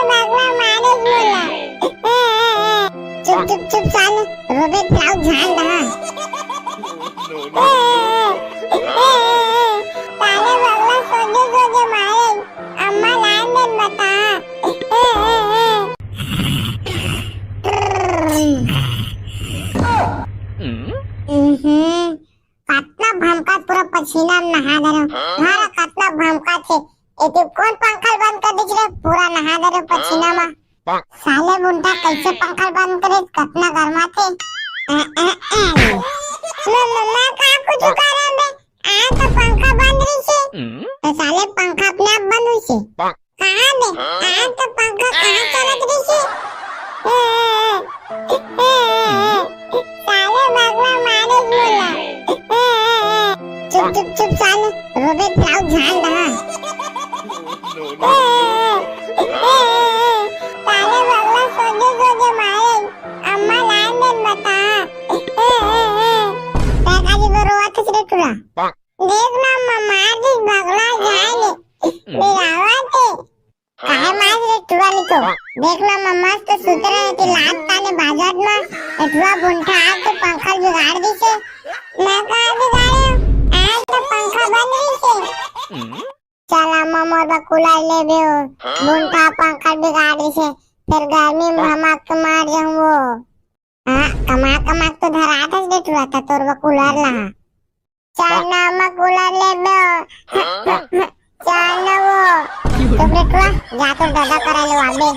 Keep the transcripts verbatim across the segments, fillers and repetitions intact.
बगला मारे मोला। चुप, चुप, चुप, साले, रोबे फिर अउ झान दहा। साले बगला सोझे सोझे मारे, अम्मा लान देन बता। हम्म, कतना भमकात, पूरा पसीना में नहा दे रहे। घर कतना भमकात हे। एती कोन पंखा ल बंद कर दीजिए रे, पूरा नहा दे रहे पसीना में। साले बुंटा कैसे पंखा ल बंद करे, कतना गरमात हे। अ, अ, अ। मैं, मैं, मैं का कुछ कर रहा बे? आ तो पंखा बंद रही से। तो साले पंखा अपने आप बंद हुई से। कहाँ बे? आ तो पंखा कहाँ चलत रही से? साले बगला मारे मोला। चुप, चुप, चुप, साले, रोबे फिर अउ झान दहा। साले बगला सोझे सोझे मारे, अम्मा लान देन बता। तै काजी बर रोवत हस रे टूरा? देख ना, मार दिस बगला जाए ले, बिरावत हे। काहे मार रे टुरा निको? देख ना, मैं मस्त सुत रहे कि लात ताने बाजत ना, ए टुरा बुंठा आके पंखा बिगाड़ दिसे। मैं का बिगाड़े? आज तो पंखा बंद रहिसे। चला, मैं मोर बर कूलर लेबे हो। बुंठा पंखा बिगाड़ दिसे, फिर गर्मी में हमाक के मार जाऊं वो। हाँ, कमा कमा के तो धरात हस रे टुरा, त तोर बर कूलर ला। चार नवा कूलर लेबे हो। चार नवा। चुप रे टुरा, जा तोर दादा करा ले आबे।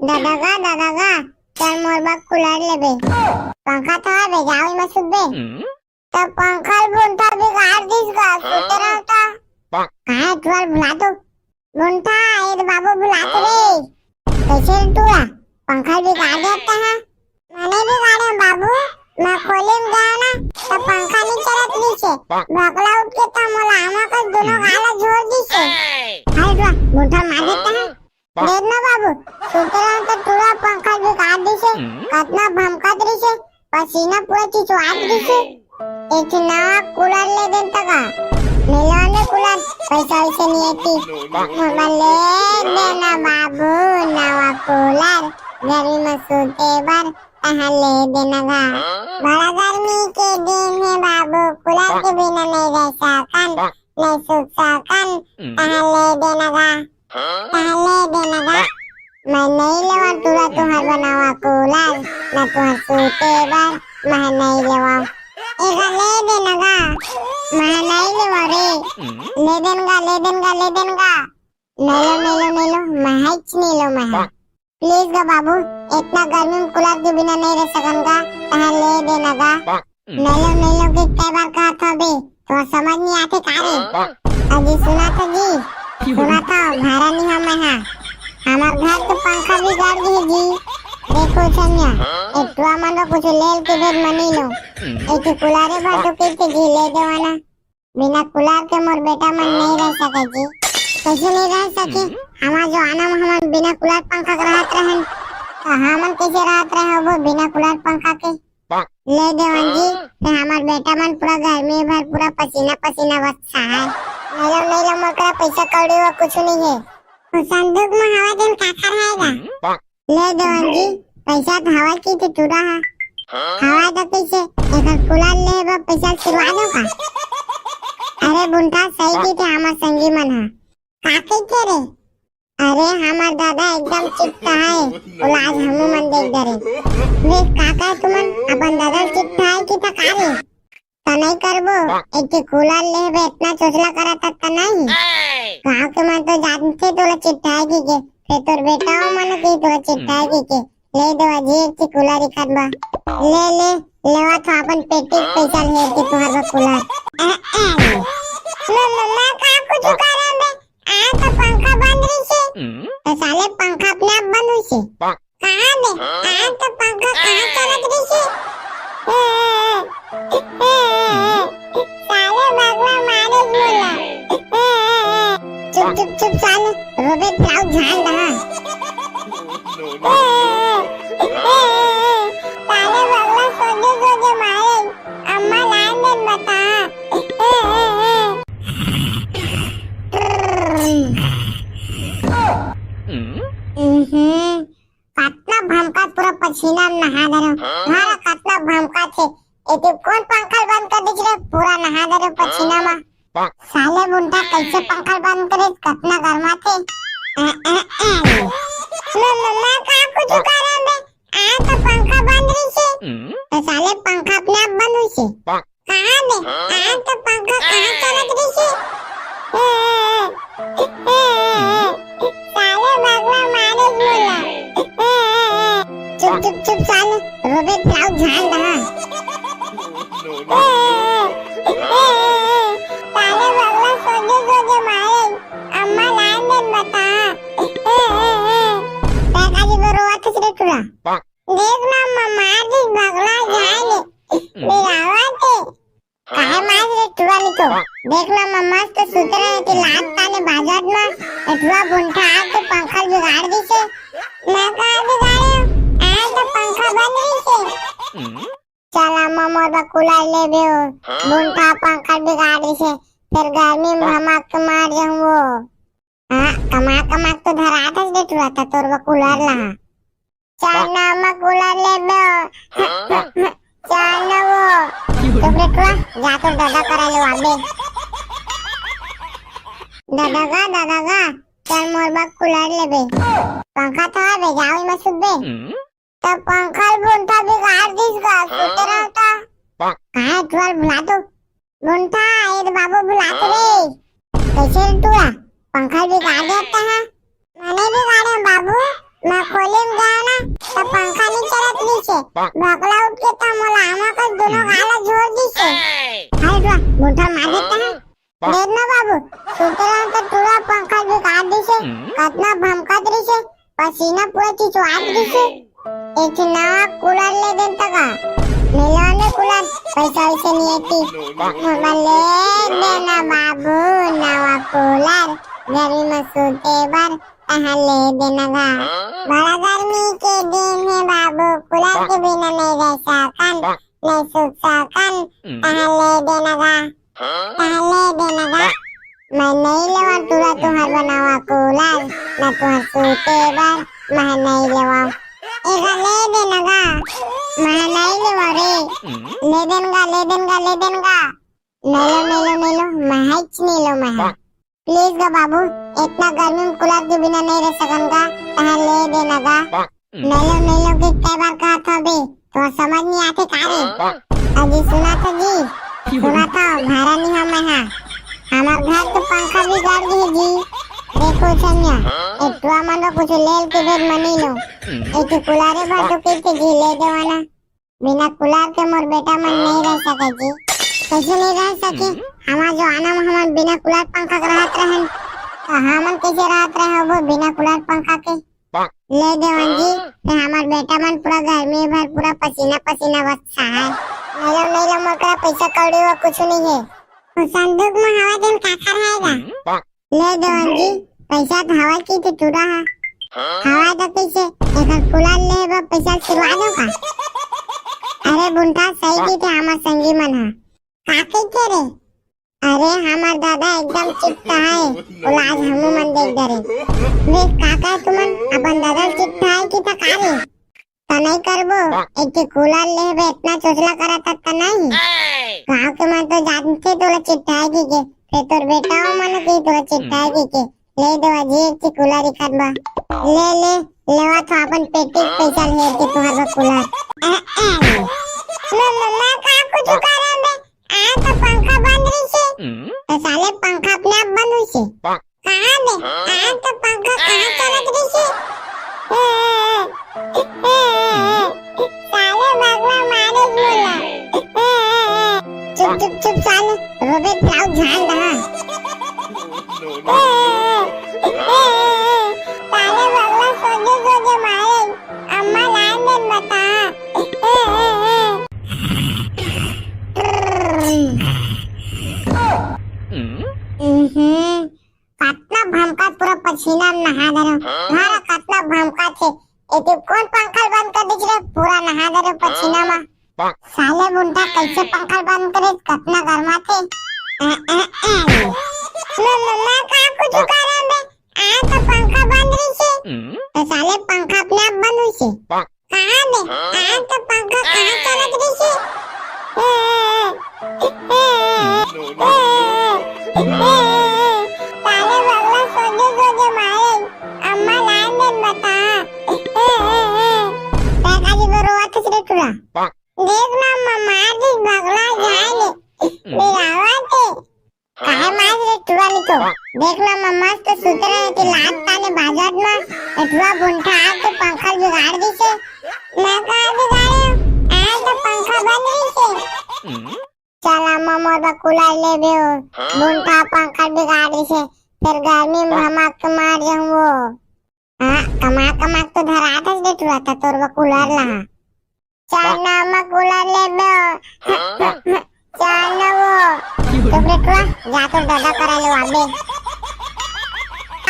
दादा गा, दादा गा, चल मोर बर कूलर लेबे। पंखा तो हवे, जाओ इमा सुतबे। त पंखा ल बुंठा बिगाड़ दिस गा, सुते रहो त। काहे टुरा ल भुला दो। बुंठा, ए तो बाबू भुलात रे। कैसे रे टुरा, पंखा बिगाड़ देता है? मैंने बिगाड़े बाबू, मैं खोले में गया ना, तो पंखा नहीं चलत रहिसे। भकला उठ के तो मोला आमा का दोनों गाला झोर दिसे। हाय टुरा, बुंठा मार देता है। देख ना बाबू, सुते रहे तो टुरा पंखा बिगाड़ दिसे। कतना भमकत रहिसे। पसीना पूरा चिचुआत गिसे। एक ठे नवा कूलर ले देन त गा। मिलवा ने कूलर, पैसा वैसे नहीं आती। मोर बर ले देना बाबू नवा कूलर, गर्मी में सूते बर तहाँ ले देना गा। बड़ा गर्मी के दिन हे बाबू, कूलर के बिना नहीं रह सकन, नहीं सूत सकन, तहाँ ले देना गा। तहाँ ले देना गा। मैं नहीं लेवा टुरा तुहर बर नवा कूलर, ना तुहर सूते बर, मैं नहीं लेवा। एगा ले देना गा। मैं नहीं लेवा रे। ले देन गा, ले देन गा, ले देन गा। नहीं लो, नहीं लो, नहीं लो, मैं हाइच नहीं लो, मैं। प्लीज गा बाबू, इतना गर्मी में कूलर के बिना नहीं रह सकन गा, तहाँ ले देना गा। नहीं लो, नहीं लो के कई बार कहत हवे, तो समझ नहीं आते का रे? अजी सुना था जी, सुना था, भारा नहीं हम है। हमार घर के पंखा बिगाड़ दिए जी। देखो छमिया, एक टुरा मन रो कुछ लेल के भेद मनी लो। एक ही कूलरे भर तो कित जी ले देवाना। बिना कूलर के मोर बेटा मन नहीं रह सके जी। कैसे नहीं रह सके? हमार जो आना में हमन बिना कूलर पंखा के रहत रहन, तो हमन कैसे रहत रहे हो वो बिना कूलर पंखा के? ले देवन जी, ते हमार बेटा मन पूरा गर्मी भर पूरा पसीना पसीना बस छाए। नहीं लो, नहीं लो, मोर करा पैसा कौड़ी वो कुछ नहीं है। वो संदूक में हवा देन का कर रहेगा? ले देवन जी, पैसा तो हवा की तो टुरा है। हवा तो कैसे? एकर कूलर ले बा पैसा सिरवा दो का? अरे बुंठा सही की थे हमार संगी मन है। का कहिथे रे? अरे, हमर दादा एकदम चिट्टा है, ओला आज हमू मन देख डरे। वे काका, तुमन अपन दादा ल चिट्टा है कि थका रे? त नहीं करबो, एक के कूलर लेबे, इतना चोचला करत त नहीं। गाँव के मन तो जानथे तोला चिट्टा है कि के, फिर तोर बेटा हो मन के तोला चिट्टा है कि के। ले दो अजी एक ठी कूलर इखन बा। ले, ले, लेवा तो अपन पेटी के पैसा ले के तुहर बा कूलर। ए, ए, मैं, मैं, मैं का कुछ करम बे? आ तो पंखा बंद रहिसे। तो साले पंखा अपने आप बंद हुई से। कहाँ बे? आ तो पंखा कहाँ चलत रहिसे? ए, ए, ए, ए, साले बगला मारे मोला। ए, ए, ए, चुप, चुप, चुप साले, रोबे फिर अउ झान दहा। ए, ए, ए, ए, साले बगला सोझे सोझे मारे, अम्मा लान देन बता। ए, ए, ए। हम्म, कतना भमकात पूरा पसीना में नहा डरेंव। हाँ, कतना भमकात हे। ए तो कोन पंखा ल बंद कर दिस रे, पूरा नहा डरेंव पसीना में। साले बुंटा कैसे पंखा ल बंद करे, कतना गरमात हे। अ, अ, अ। मैं, मैं, मैं कहाँ कुछ कर रहा हूँ बे? आ तो पंखा बंद रहिसे। तो साले पंखा अपने आप बंद होइसे। कहाँ बे? आ तो पंखा कहाँ चलत रहिसे? साले बगला मारे मोला। चुप, चुप, चुप साले, रोबे फिर आउ झाल दहा। साले बगला सोझे सोझे मारे, अम्मा लान देन बता। तै का जी रोवत हस रे टुरा? देख ना अम्मा, मार दिस बगला जाए ले। बिलावा ते। काहे मार रे टुरा नी तो? देख ना अम्मा, मस्त सुते रहे थे लात ताने बाजत में। ए टुरा बुंठा आके पंखा बिगाड़ दिसे। मैं का बिगाड़े? आ तो पंखा बंद रहिसे। चल अम्मा मोर बर कूलर लेबे ओ। बुंठा पंखा बिगाड़ दिसे। फिर गर्मी में भमक के मार जाऊँ वो। हाँ, कमा कमा के तो धरात हस रे टुरा, त तोर बर कूलर लाहा। चल ना अम्मा कूलर लेबे ओ। चल ना वो। चुप रे टुरा, जा तोर दादा करा लेवाबे। दादा गा, दादा गा, चल मोर बर कूलर लेबे। पंखा तो हवे, जाओ इमा सुतबे। त पंखा ल बुंठा बिगाड़ दिस गा, सुते रहो त। काहे टुरा ल भुला दो? बुंठा, ए तो बाबू भुलात रे। कैसे रे टुरा? पंखा बिगाड़ देता है। मैंने बिगाड़े बाबू, मैं खोली में गया ना, तो पंखा नहीं चलत रहिसे। भकला उठ के तो मोला आमा का दोनों गाला जोर दिसे। हाय टुरा, बुंठा मार देता है। देख ना बाबू, सुते रहो तो टुरा पंखा बिगाड़ दिसे। कतना भमकत रहिसे। पसीना पूरा चिचुआत रहिसे। एक ठे नवा कूलर ले देन त का? मिलवा ले कूलर, पैसा वैसे नहीं आती। मोला ले देना बाबू नवा कूलर, गर्मी में सूते बर तहाँ ले देना गा। बड़ा गर्मी के दिन हे बाबू, कूलर के बिना नहीं रह सकन, नहीं सूत सकन, तहाँ ले देना गा। तहाँ ले देना गा। मैं नहीं लेवा टुरा तुँहर बर नवा कूलर, न तुँहर सूते बर, मैं नहीं लेवा। एगा ले देना गा। मैं नहीं लेवा रे। ले देन गा, ले देन गा, ले देन गा। नहीं लो, नहीं लो, नहीं लो, मैं हाइच नहीं लो, मैं हा। प्लीज गा बाबू, इतना गर्मी में कूलर के बिना नहीं रह सकन गा, तहाँ ले देना गा। नहीं लो, नहीं लो के कई बार कहा था बे, तो समझ नहीं आते का रे? अजी सुना था जी, सुना था, भारा नहीं हम है। हमार घर के पंखा बिगड़ गए जी। देखो छमिया, एक टुआ मन का कुछ लेल के भेद मनी लो। एक कूलर भर तो के जी ले देवाना। बिना कूलर के मोर बेटा मन नहीं रह सके जी। कैसे नहीं रह सके? हमार जो आना में हमन बिना कूलर पंखा के रहत रहन, तो हमन कैसे रहत रहे हो वो बिना कूलर पंखा के? ले देवन जी, ते हमार बेटा मन पूरा गर्मी भर पूरा पसीना पसीना बस छाए। नहीं लो, नहीं लो, मोर करा पैसा कौड़ी वो कुछ नहीं है। वो संदूक में हवा देन काकर रहेगा? ले देवन जी, पैसा तो हवा की तो टुरा है। हवा तो कैसे? एकर कूलर ले बर पैसा सिरवा दो का? अरे बुंठा सही की थे हमार संगी मन हा। का कही थे रे? अरे, हमार दादा एकदम चिट्टा है, वो आज हमू मन देख डरे। देख, का कहे तुमन, अपन दादा चिट्टा है कि त का रे? त नहीं करबो, एक ठे कूलर लेबे, इतना चोचला करत त नहीं। गाँव के मन तो जानते तोला चिट्टा है कि के, फिर तोर बेटा हो मन के तोला चिट्टा है कि के। ले देवा जी, एक ठे कूलर इखन बा। ले, ले, लेवा तो अपन पेटी के पैसा ले के तुँहर बा कूलर। ए, ए, मैं, मैं, मैं का कुछ कर रहा हूँ बे? आ तो पंखा बंद रहिसे। तो साले पंखा अपने आप बंद होइसे। कहाँ बे? आ तो पंखा कहाँ चलत रहिसे? साले बगला मारे मोला। चुप, चुप, चुप साले, रोबे फिर आउ झाल दहा। साले बगला सोझे सोझे मारे, अम्मा लान देन बता। हम्म, कतना भमकात पूरा पसीना में नहा डरेंव। हाँ, कतना भमकात हे। ए तो कोन पंखा ल बंद कर दिस रे, पूरा नहा डरेंव पसीना में। साले बुंठा कैसे पंखा ल बंद करे, कतना गरमात हे। अ, अ, अ। मैं, मैं, मैं का कुछ कर रहा हूँ बे? आ तो पंखा बंद ताने बाजत म एठुआ बुंठा आके पंखा बिगाड़ दिसे। मैं का बिगाड़े? आज तो पंखा बंद रहिसे। चला मोर बर कूलर लेबे ओ। बुंठा पंखा बिगाड़ दिसे, फेर गर्मी में भमक के मार जाहूं ओ। हाँ, कमा कमा के तो धरात हस रे टुरा, त तोर बर कूलर ला। चल ना, मैं कूलर लेबे ओ। चल ना वो। चुप रे टुरा, जा तोर दादा करा ले आबे।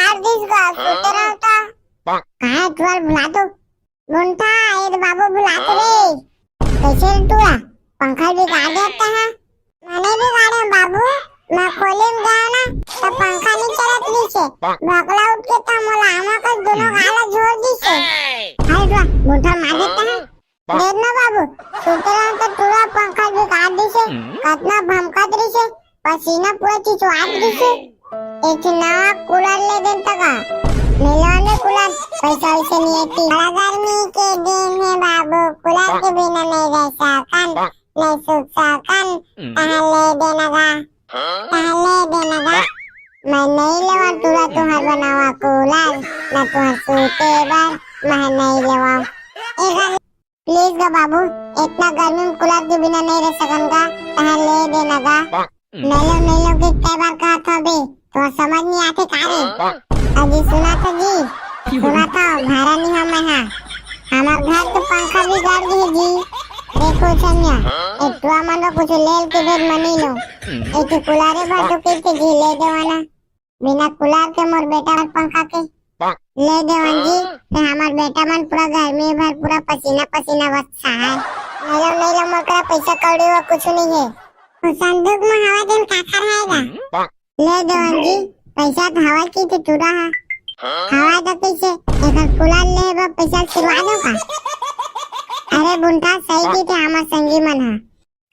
आर दिस गा, सुते रहता। कहाँ है टुरा, बुला तो। बुंठा, ए तो बाबू बुलात रे। कैसे रे टुरा? पंखा बिगाड़ देता है। मैंने बिगाड़े बाबू, मैं खोली में गया ना, तो पंखा नहीं चलत रहिसे। भकला उठ के तो मोला आमा का दोनों गाला जोर दिसे। हाय टुरा, बुंठा मार देता है। देख ना बाबू, सुते रहन तो टुरा पंखा बिगाड़ दिसे। कतना भमकत रहिसे। पसीना पूरा चिचवात रहिसे। एक ठे नवा कूलर ले देन त का? मिलवा ने कूलर, पैसा वैसे नहीं है कि। बड़ा गर्मी के दिन है बाबू, कूलर के बिना नहीं रह सकन, नहीं सूत सकन। तहाँ ले देना गा, तहाँ ले देना गा। मैं नहीं लेवा टुरा तुहर बनावा कूलर, ना तुहर सूते बर, मैं नहीं लेवा। एक प्लीज गा बाबू, इतना गर्मी में कूलर के बिना नहीं रह सकन गा, तहाँ ले देना गा। नहीं लो, नहीं लो के कई बार कहत हबे, तो समझ नहीं आते का रे? अजी सुना था जी, सुना था, भारा नहीं हम है। हमार घर के पंखा बिगड़ गए जी। देखो छमिया, एक टुआ मन का कुछ लेल के भेद मनी लो। एक कूलर भर तो के जी ले देवाना। बिना कूलर के मोर बेटा मन पंखा के ले देवन जी, से हमार बेटा मन पूरा गर्मी भर पूरा पसीना पसीना बस है। नहीं लो, नहीं लो, मोर करा पैसा कौड़ी वो कुछ नहीं है। वो संदूक में हवा देन का कर रहेगा? ले देवन जी, पैसा तो हवा की तो टुरा है। हवा तो कैसे? एक कूलर ले बा पैसा सिरवा दो का? अरे बुंठा सही की थे हमार संगी मन है।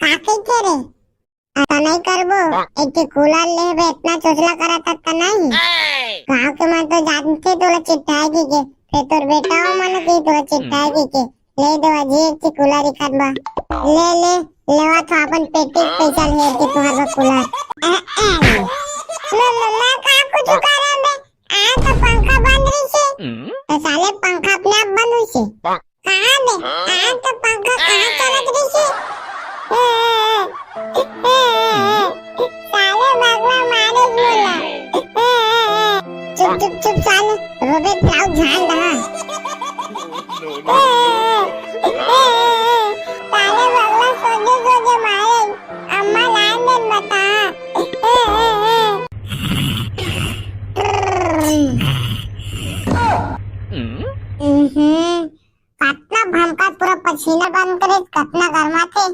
का कही थे रे? ऐसा नहीं करबो, एक ठे कूलर लेबे, इतना चोचला करत हस त नहीं। गाँव के मन तो जानथे तोला चिट्ठाए के, के, फेर तोर बेटा हो मन के तोला चिट्ठाए के, के। ले देवा जी एक ठे कूलर इखत बा। ले, ले, लेवा तो अपन पेटी के पैसा ले के तुहर बा कूलर। ए, ए, मैं, मैं, मैं का कुछ करम बे? आ तो पंखा बंद रहिसे। तो साले पंखा अपने आप बंद हुई से। कहाँ बे? आज तो पंखा कहाँ चलत रहिसे? साले बगला मारे मोला। चुप, चुप, चुप साले, रोबे फिर आउ झान दहा। साले बगला सोझे सोझे मारे, अम्मा लान देन बता। हम्म। कतना भमका पूरा पसीना बंद करे, कतना गरमाथे।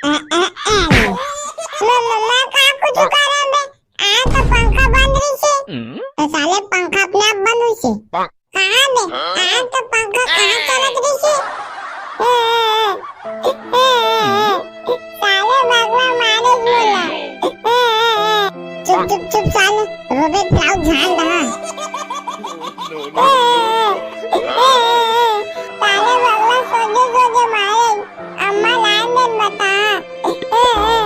अ, अ, अ। मैं, मैं, मैं का कुछ करम बे? आ तो पंखा बंद रहिसे। तो साले पंखा अपने आप बंद हुई से। कहाँ बे? आ तो पंखा कहाँ चलत रहिसे? अ, अ, अ, अ। साले बगला मारे मोला। चुप, चुप, चुप साले, रोबे फिर आउ झान दहा। साले बगला सोझे सोझे मारे, अम्मा लान देन बता।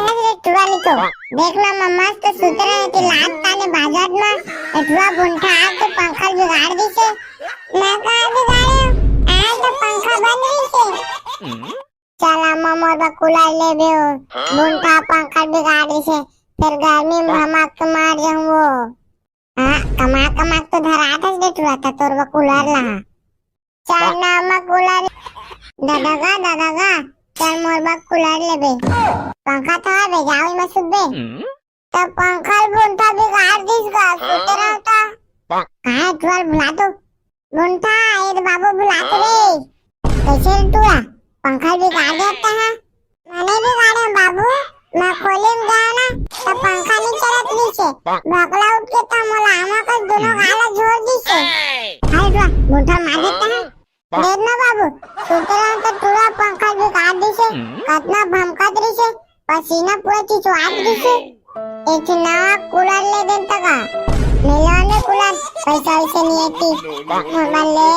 अरे टुरा निको, देख लो मम्मा तो सुत रहे थे लात ताने बाजत में, एठुआ बुंठा आके पंखा बिगाड़ दिसे। मैं का बिगाड़े? आज तो पंखा बंद रहिसे। चला मोर बर कूलर लेबे ओ। बुंठा पंखा बिगाड़ दिसे, फेर गर्मी में भमक के मार जाहूं ओ। हाँ, कमा कमा के तो धरात हस रे टुरा, त तोर बर कूलर ला। चल ना मैं कूलर। दादा गा, दादा गा, चल मोर बर कूलर लेबे। पंखा तो हवे, जाओ मैं सुतबे। त पंखा ल बुंठा बिगाड़ दिस गा, सुते रहता। कहाँ है टुरा ल बुला तो। बुंठा, ए दे बाबू बुलात रे। कैसे रे टुरा? पंखा बिगाड़ देता है। मैंने बिगाड़े बाबू, मैं खोली में गया ना, तो पंखा नहीं चलत रहिसे। भकला उठ के तो मोला आमा का दोनों गाला जोर दिसे। हाय टुरा, बुंठा मार देता है। देख ना बाबू, सुते रहन तो टुरा पंखा बिगाड़ दिसे, कतना भमकत रहिसे, पसीना पूरा चिचवात रहिसे। एक ठे नवा कूलर ले देन त का? मिलवा ने कूलर, पैसा वैसे नहीं है कि। मोर बर ले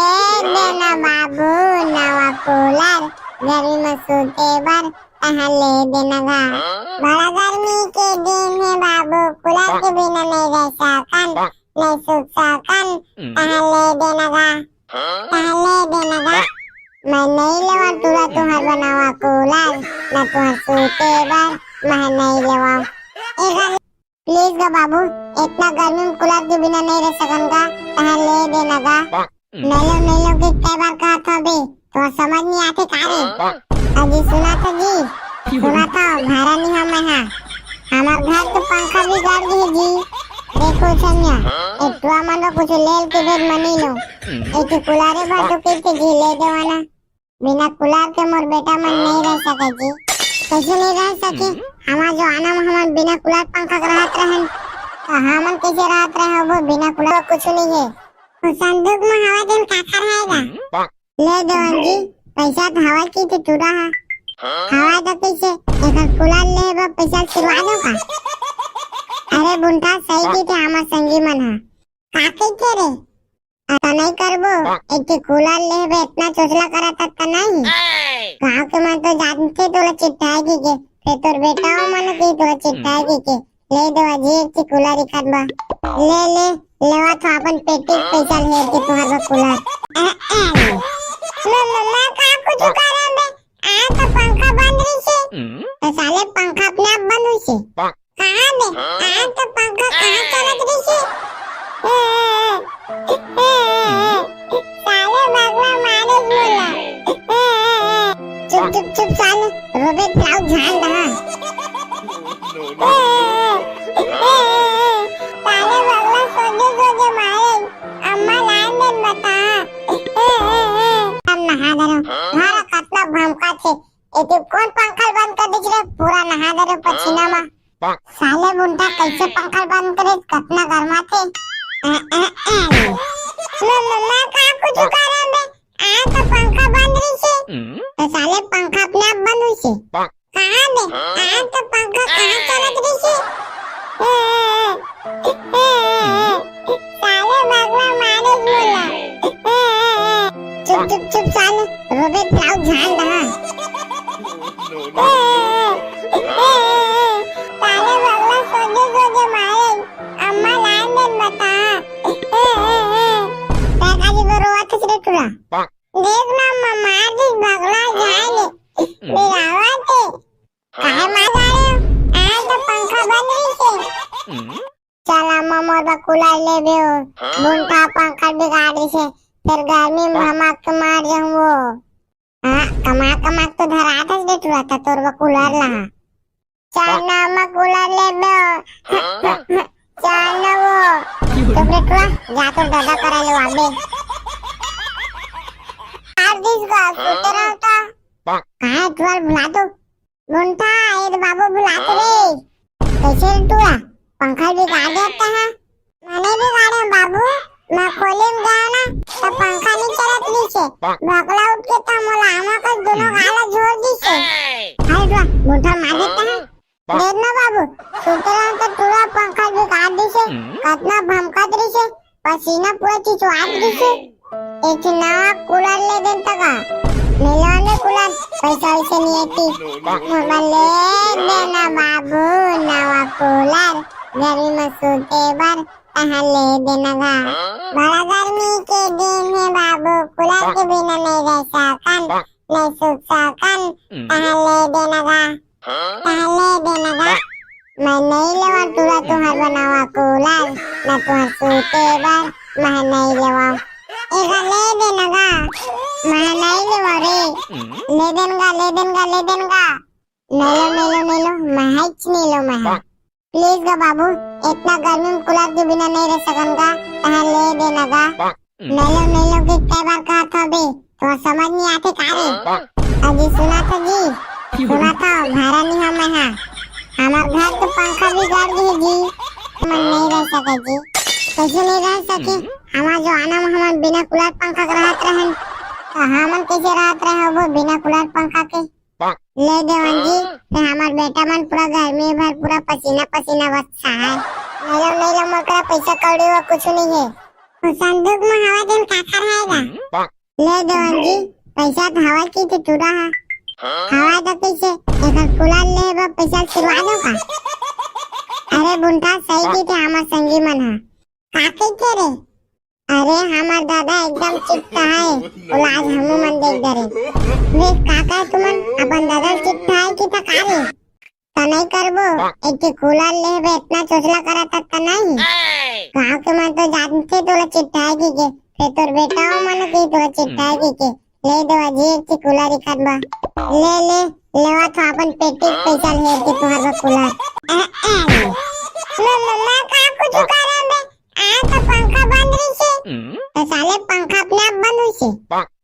देना बाबू, नवा कूलर, गर्मी में सूते बर, तहाँ ले देना गा। बड़ा गर्मी के दिन है बाबू, कूलर के बिना नहीं रह सकन। नहीं सुत सकन, तहाँ ले देना गा, तहाँ ले देना गा। मैं नहीं लेवा टूरा तुँहर बनावा कूलर, न तुँहर सूते बर मैं नहीं लेवा। ए गा, प्लीज गा बाबू, इतना गर्मी में कूलर के बिना नहीं रह सकन गा, तहाँ ले देना गा। नहीं लो, नहीं लो के कई बार कहा था बे, तो समझ नहीं आते का रे? अजी सुना था जी, सुना था, भारा नहीं हम है। हमार घर के पंखा बिगड़ गए जी। देखो छमिया, एक टुआ मन लो कुछ लेल के भेद मनी लो। एक कूलर भर तो के जी ले देवाना। बिना कूलर के मोर बेटा मन नहीं रह सके जी। कैसे नहीं रह सके? हमार जो आना में हमन बिना कूलर पंखा के रहत रहन, तो हमन कैसे रहत रहे वो बिना कूलर? कुछ नहीं है। वो संदूक में हवा देन का कर रहेगा? ले देवन जी, पैसा तो हवा की तो टूरा है। हवा तो कैसे? एक कूलर ले बा पैसा सिरवा दो का? अरे बुंटा सही की थे हमार संगी मन है। का कही थे रे? अ, त नहीं करबो, एक ठे कूलर लेबे, इतना चोचला करत हस त नहीं। गाँव के मन तो जानथे तोला चिट्ठाए कहिके, फेर तोर बेटा हो मन के तोला चिट्ठाए कहिके। ले देवा जी एक ठे कूलर इखाद बा। ले, ले, लेवा तो अपन पेटी के पैसा ले के तुँहर बा कूलर। अ, अ, मैं, मैं, मैं का कुछ करम बे? आ तो पंखा बंद रहिसे। त साले पंखा अपने आप बंद होइसे। कहाँ बे? आ तो पंखा कहाँ चलत रहिसे? साले बगला मारे मोला। चुप, चुप, चुप साले, रोबे फिर अउ झान दहा। साले बगला सोझे सोझे मारे, अम्मा लान देन बता। हम नहा डरो, घर कतना भमका थे, एती कोन पंखा ल बंद कर दीस रे? पूरा नहा डरे पसीना मा। साले बुंटा कैसे पंखा ल बंद करे, कतना गरमा थे। अ, अ, अ। मैं, मैं, मैं कहाँ कुछ करम बे? आ तो पंखा बंद रहिसे। तो साले पंखा अपने आप बंद होइसे। कहाँ बे? आ तो पंखा कहाँ चलत रहिसे? साले बगला मारे मोला। चुप, चुप, चुप साले, रोबे फिर अउ झान दहा। साले बगला सोझे सोझे मारे, अम्मा लान देन बता। तैं काजी बर रोवत हस रे टूरा? देख ना, मार दिस बगला जाए ले। बिलावत हे। काहे मार डारे? आज तो पंखा बंद रहिसे। चल अम्मा मोर बर कूलर लेबे हो। बुंटा पंखा बिगाड़ दिसे। फेर गर्मी में भमक के मार जाहूँ वो। हाँ, कमा कमा के तो धरात हस बेटुआ, त तोर बर कूलर लाहूँ। चल ना अम्मा कूलर लेबे हो। चल ना वो। चुप रे टुआ, जा तोर दादा करा ले आबे। मार दिस गा, सुते रहो तो। कहाँ है टुआ, भुला दो। बुंटा, ए तो बाबू भुलात रे। कैसे रे टुआ, पंखा बिगाड़ देता है? मैंने बिगाड़े बाबू, मैं खोली में गया ना, तो पंखा नहीं चलत रहिसे। बगला उठ के तो मोला आमा का दोनों गाला जोर दिसे। अरे टुआ, बुंटा मार देता है। देख ना बाबू, सुते रहो तो टुआ पंखा बिगाड़ दिसे। कतना भमकत रहिसे। पसीना पूरा चिचुआत गिसे। एक ठे नवा कूलर ले देन त गा। मिलवा ने कूलर, पैसा वैसे नहीं है कि। मोला ले देना बाबू नवा कूलर, गर्मी में सूते बर तहाँ ले देना गा। बड़ा गर्मी के दिन है बाबू, कूलर के बिना नहीं रह सकन, नहीं सूत सकन, तहाँ ले देना गा। तहाँ ले देना गा। मैं नहीं लेवा टुआ तुँहर बनावा कूलर, न तुँहर सूते बर, मैं नहीं लेवा। एगा ले देना गा। मैं नहीं लेवा रे। ले देन गा, ले देन गा, ले देन गा। नहीं लो, नहीं लो, नहीं लो, मैं हीच नहीं लो, मैं। प्लीज गा बाबू, इतना गर्मी में कूलर के बिना नहीं रह सकन गा, तहाँ ले देना गा। नहीं लो, नहीं लो के कई बार कहा था बे, तो समझ नहीं आते का रे? अजी सुना था जी, सुना था, भारा नहीं हम है। हमार घर के पंखा बिगड़ गई जी, मन नहीं रह सके जी। कैसे नहीं रह सके? हमार जो आना में हमन बिना कूलर पंखा के रहत रहन, तो हमन कैसे रहत रहे हो वो बिना कूलर पंखा के? ले देवन जी, ते हमार बेटा मन पूरा गर्मी भर पूरा पसीना पसीना बस्सा है। नहीं लो, नहीं लो, मोर करा पैसा कौड़ी वो कुछ नहीं है। वो संदूक में हवा देन का कर रहेगा? ले देवन जी, पैसा तो हवा की तो टूरा है। हवा तो कैसे? एक कूलर ले बा पैसा सिरवा दो का? अरे बुंटा सही की थे हमार संगी मन है। का कहिथे रे? अरे, हमर दादा एकदम चिट्टा हे, ओला आज हमू मन देख डरे। वे, का कहे तुमन? अपन दादा चिट्टा हे कि त का रे? त नहीं करबो, एक ठे कूलर लेबे, इतना चोचला करत हस त नहीं। गाँव के मन तो जानथे तोला चिट्टा हे कहिके, फेर तोर बेटा हो मन के तोला चिट्टा हे कहिके। ले दो अजी एक ठे कूलर इखन बा। ले, ले, लेवा तो अपन पेटी के पैसा ले के तुहर बा कूलर। ए, ए, ले, ले, ले, का कुछ करे बे? आ तो पंखा बंद रहिसे। त साले पंखा अपने आप बंद होइसे।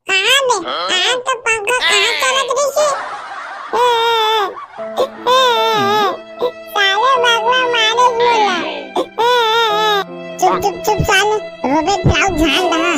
कहाँ बे? आ तो पंखा कहाँ चलत रहिसे? ए, ए, ए, ए, साले बगला मारे मोला। ए, ए, ए। चुप, चुप, चुप साले, रोबे ब्लाउज झाड़ दहा।